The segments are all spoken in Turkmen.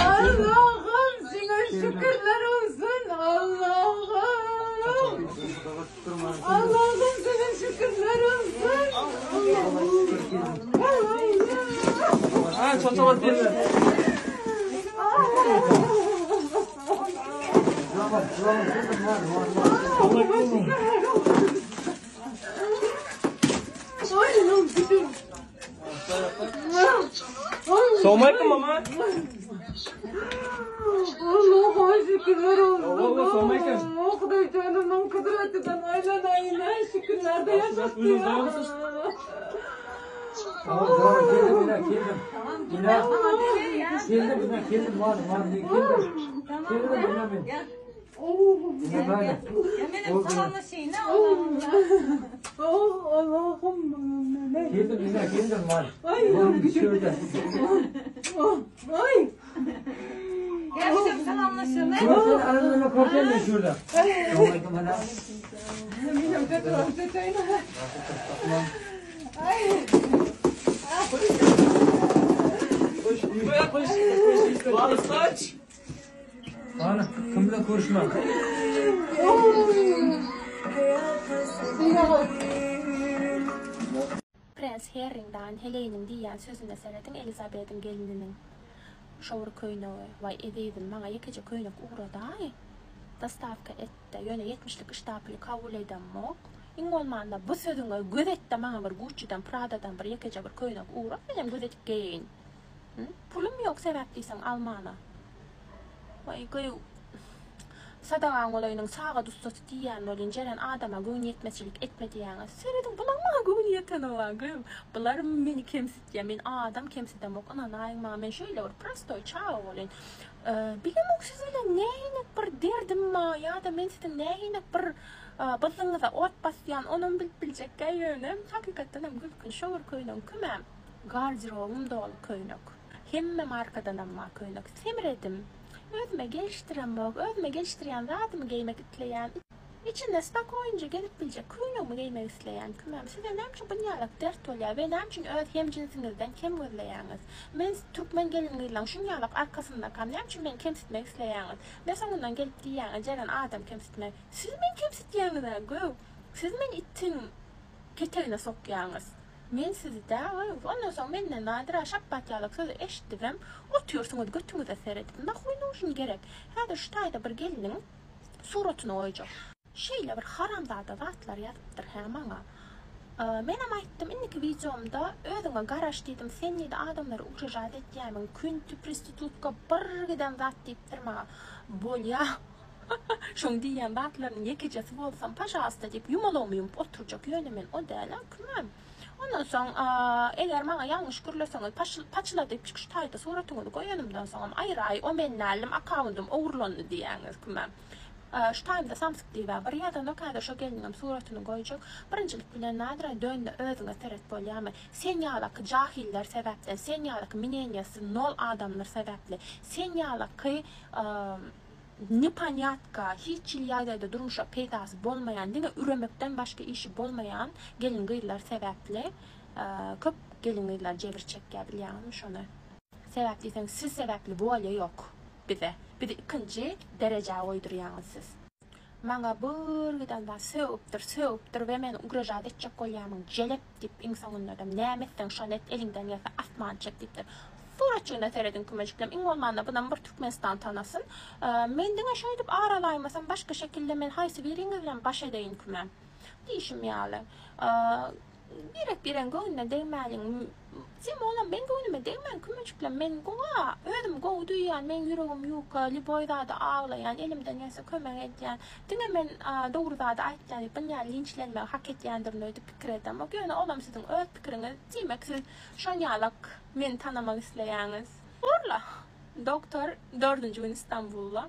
Allah'ım sana şükürler olsun. Allah'ım. Allah'ım sana şükürler olsun. Allah'ım. Ha çatavat berdi. Assalamu mama. Allah'a şükürler olsun. Vallahi assalamu aleyküm. Oh Xudoyjonimning qudratidan aylanayın. Şükürlerde yaşattı O'zingiz ya. davomsiz. Tamam tamam keldim yine keldim. Yine keldim yine keldim var var diye keldim. Keldim yine men. Yine böyle. Benim salamlaşayım ne Allah'ım. Oh Allah'ım. Keldim yine keldim var. Ay, Var bir şurada. Oh, ay. Gel bir salamlaşalım. Görsen aramızda korkan da şurada. Assalamu aleyküm ana. Benim tetrağım tetrağım. Ay. Saç. Ana kim bilan ko'rishma. Prens Herriň dan heleýiniň diýýän sözüne serediň Elizabediň gelininiň şo bir köýnegi waý ezizim maňa ýekeje köýnek ugradaý dostawka etde ýöne ýetmişlik yştapyly kabul edemok iň bolmanda bu sözüňe göz etde maňa bir Guccidan Pradadan bir ýekeje bir köýnek ugrat menem göz edip geýeýin pulum ýok sebäp diýseň almana. Waý gyýw. Sadagaň bolaýynyň sagat ussasy diýýän welin Jeren adama göwün ýetmezçilik etme diýýäňiz. Serediň bulaň maňa göwni ýetenoga gyýw. Bular meni kemsitýär. Men adam kemsidemok ynanaýyň maňa men şeýle bir prostoý çaga welin. Bilemok siz bilen nähinek bir derdim bar ýa-da men siziň nähinek bir byzyňyza ot basýan onam bilip biljekgä ýöne hakykatdan hem gülkünç şo bir köýnegiň kümäm garderobym doly köýnek. Hemme markadanam bar köýnek. Semredim. Özüme gelişdiremok. Özüme gelişdirýän zadymy geýmek isleýän. Içinde spakoýynja gezip biljek köýnegimi geýmek isleýän. Kümem, size näme üçin bunýalak dert bolýar we näme üçin öz hemjinsiňizden kem gözleýäňiz? Men türkmen gelin-gyzlaň şunýalak arkasyndakam näme üçin meni kemsitmek isleýäňiz? We soňundan gelip diýýäňiz Jeren adam kemsitme. Siz meni kemsitýäňiz-ä göw. Siz meni itiň ketegine sokýaňyz. Men sizi däl, ondan soň menden Nadira şapbat ýalak sözi eşitdibem otyrsyňyz götüňize seredip nahuý nujn gerek häzir şu taýda bir gelniň suratyny goýjak. Şeýle bir haramzada zatlar ýazypdyr hä maňa. Menem aýtdym indiki wideomda özüňe garaş diýdim sen diýdi adamlary ugražat etýämiň künti prostitutka bir giden zat diýipdir maňa. Bolýa. Şoň diýýän zatlarynyň ýekejesi bolsam, pažalsta diýip, ýumalagymy ýumup oturjak, ýöne men o däl-ä, kimem. Ondan soň, eger maňa ýalňyş gürleseňiz, paçladyp şu taýda suratyňyzy goýanymdan soňam, aýraý, o men däldim, akkauntym ogurlandy diýýäňiz, kimem. Şu taýymda samsyk diýib-ä bir ýazanok, häzir şo gelniňem suratyny goýjak. Birinjilik bilen, Nadira, dön-de özüňe seret bolýamy? Sen ýalaky jahiller sebäpden, sen ýalaky mneniýasy nol adamlar sebäpli, sen ýalaky Neponýatka, hiç hili ýagdaýda durmuşa peýdasy bolmaýan, diňe üremekden başga işi bolmaýan gelin-gyzlar sebäpli köp gelin-gyzlar jebir çekýär bilýäňizmi şony? Sebäp diýseň siz sebäpli wolýa ýok bize. Bizi ikinji derejä goýdurýaňyz siz. Maňa bir giden zat sögüpdir, sögüpdir we meni ugražat etjek bolýamyň jelep diýip iň soňundadam näme etseň şony et eliňden gelse asmany çek diýipdir. Suratjygyna serediň kümejiklerim iň bolmanda bunam bir Türkmenistan tanasyn. Men diňe şeýdip ar alaýmasam başga şekilde men haýsy biriňiz bilen baş edeýin kümem. Diýşim ýaly. Birek bireň göwnüne degmäliň. Sem olam meň göwnüme degmäň kümejiklerim men gowa özümi gowy duýýan meň ýüregim ýuka lýuboý zada aglaýan elimden gelse kömek edýän diňe men dogry zady aýtýan diýip bunýaly linçlenmegi hak edýändirin öýdüp pikir edemok ýöne olam siziň öz pikiriňiz diýmek siz şonýalak Meni tanamak isleýäňiz. Borla. Doktor dördünji gün Istanbulda.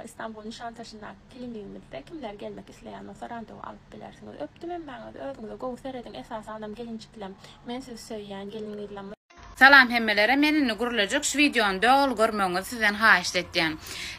Istanbul Nişantaşyndaky klinigimizde. Kimler gelmek isleýän bolsa randewu alyp bilersiňiz. Öpdüm hemmäňizi. Özüňize gowy serediň esasanam gelinjiklem. Men sizi söýýän gelin gyzlam. Salam hemmelere men indi gürlejek şu wideony doly görmegiňizi sizden haýyşt etýän.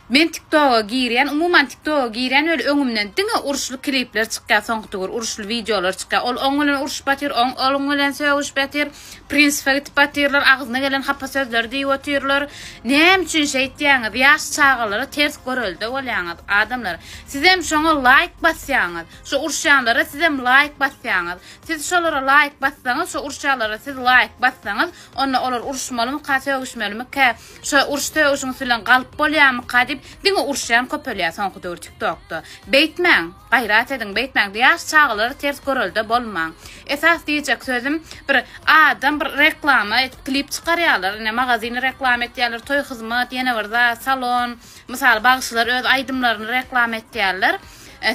Men tiktoga girýän umuman tiktoga girýän weli öňümden diňe uruşly klipler çykýar soňky döwür uruşly wideolar çykýar ol oň bilen uruşyp batyr oň oň bilen sögüşip ýatyr prinsipe gitip batyrlar agzyna gelen hapa sözleri diýip otyrlar näme üçin şeýtýäňiz ýaş çagalara ters görelde bolýaňyz adamlar sizem şoňa laýk basýaňyz şo uruşýanlara sizem laýk basýaňyz Siz şolara laýk bassaňyz, şo uruşýanlara siz laýk bassaňyz, onda olar uruşmalymyka, sögüşmelimikä, şo uruş-sögüşiň üsti bilen galyp bolýamyka diýip, diňe uruşýan köpelýär soňky döwür TikTokda. Beýtmäň, gaýrat ediň, beýtmäň, ýaş çagalara ters görelde bolmaň. Esas diýjek sözüm, bir adam bir reklama edip klip çykarýarlar, ine magazyny reklama etýärler, toý hyzmat, ýene bir zat, salon, mysal bagşylar öz aýdymlaryny reklama etýärler.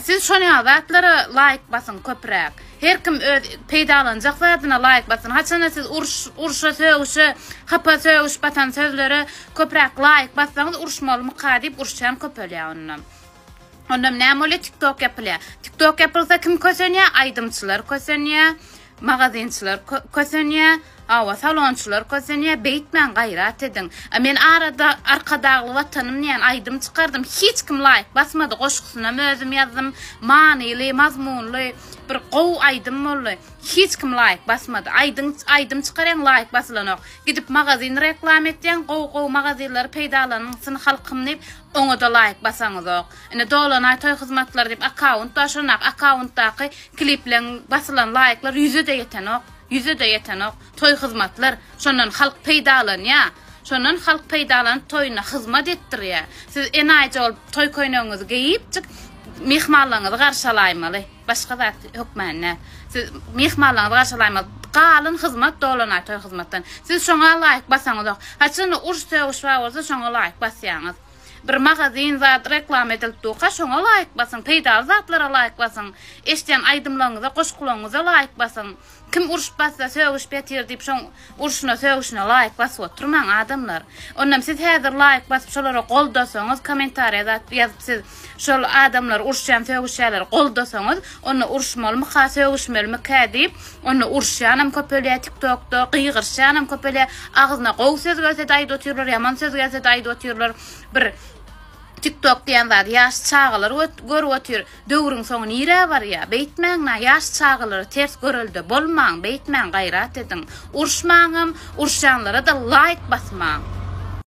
Siz şon ýaly zatlara laýk basyň köpräk. Her kim öz peýdalanjak zadyna laýk bassyn. Haçanda siz uruş urşa sögüşe hapa sögüş batan sözlere köpräk laýk bassaňyz uruşmalymyka diýip uruşýan köpelýär onda. Ondam näme bolýar tiktok ýapylýar. Tiktok ýapylsa kim kösenýär? Aýdymçylar kösenýär. Magazinçiler kösenýä, hawa, salonçylar kösenýä, beýtmäň gaýrat ediň. A men arada Arkadagly Watanym diýen aýdym çykardym, hiç kim laýk basmady, goşgusynam özüm ýazdym, manyly, mazmunly bir gowy aýdym boldy. Hiç kim laýk basmady. Aýdym aýdym çykarýaň laýk basylanok. Gidip magazin reklama etýäň, gowy gowy magazinleri peýdalanyňsyn halkym diýip, oňada laýk basaňyzok. Ine Dolanaý toý hyzmatlary diýip akkaunt bar şondaky akkauntdaky klipleň basylan laýklar ýüzede ýetenok ýüzede ýetenok toý hyzmatlar şondan halk peýdalanýa şondan halk peýdalanyp toýuna hyzmat etdirýä siz enaýyja bolup toý köýnegiňizi geýipjik myhmanlaryňyzy garşy alaýmaly başga zat hökmän däl siz myhmanlaryňyzy garşy alaýmaly galan hyzmat Dolanaý toý hyzmatdan siz şoňa laýk basaňyzok haçanda uruş sögüş bar bolsa şoňa laýk basýaňyz. Bir magazin zat reklama edilip durka şoňa laýk basyň peýdaly zatlara laýk basyň eşdýän aýdymlaryňyza goşgularyňyza laýk basyň kim urşup batsa sögüşip ýatyr diýip şoň urşuna sögüşine laýk basyp oturmaň adamlar onam siz häzir laýk basyp şolara goldasaňyz kommentariýa zat ýazyp siz şol adamlar urşýan sögüşýänleri goldasaňyz onda uruşmalymyka sögüşmelimikä diýip Onda uruşýanam köpelýär tiktokda, gygyryşýanam köpelýär. Agzyna gowy söz gelse-de aýdyp otyrlar, ýaman söz gelse-de aýdyp otyrlar. Bir tiktok diýen zady ýaş çagalar görüp otyr. Döwrüň soňy nirä barýar? Beýtmäň-na, ýaş çagalara ters görelde bolmaň, beýtmäň, gaýrat ediň. Uruşmaňam, uruşýanlara-da laýk basmaň.